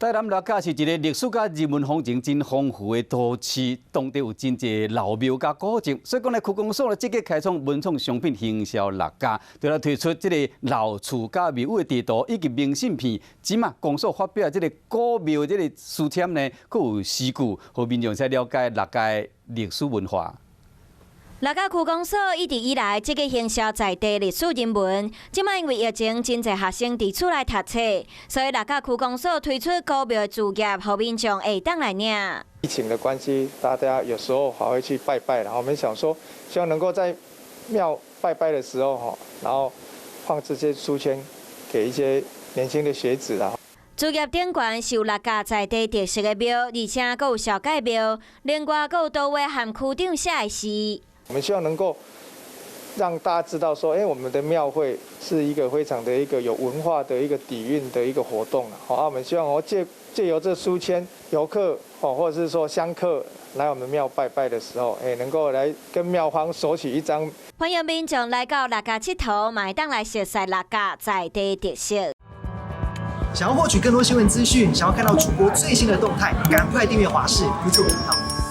台南六甲是一个歷史佮人文風情真豐富的都市，當地有真濟老廟佮古蹟，所以講呢，區公所咧積極開創文創商品行銷六甲，除了推出這个老厝佮廟宇的地圖以及明信片，這馬公所發表這个古廟這个書籤呢，閣有詩句，予民眾來了解六甲的歷史文化。六甲區公所一直以來積極行銷在地歷史人文，這擺因為疫情，真濟學生佇厝內讀冊，所以六甲區公所推出古廟的樹葉，予民眾會當來領。疫情的關係，大家有時候還會去拜拜，然後我們想說，希望能夠在廟拜拜的時候，哈，然後放這些書籤給一些年輕的學子啊。樹葉頂懸是有六甲在地特色的廟，而且閣有紹介廟，另外閣有圖畫和區長寫的詩。我們希望能夠讓大家知道說，哎，我們的廟會是一個非常的一個有文化的一個底蘊的一個活動。好，啊，我們希望我借由這書籤，遊客哦，或者是說香客來我們廟拜拜的時候，哎，能夠來跟廟方索取一張。歡迎民眾來到六甲𨑨迌，嘛會當來熟悉六甲在地特色。想要獲取更多新聞資訊，想要看到主播最新的動態，趕快訂閱華視 YouTube 頻道。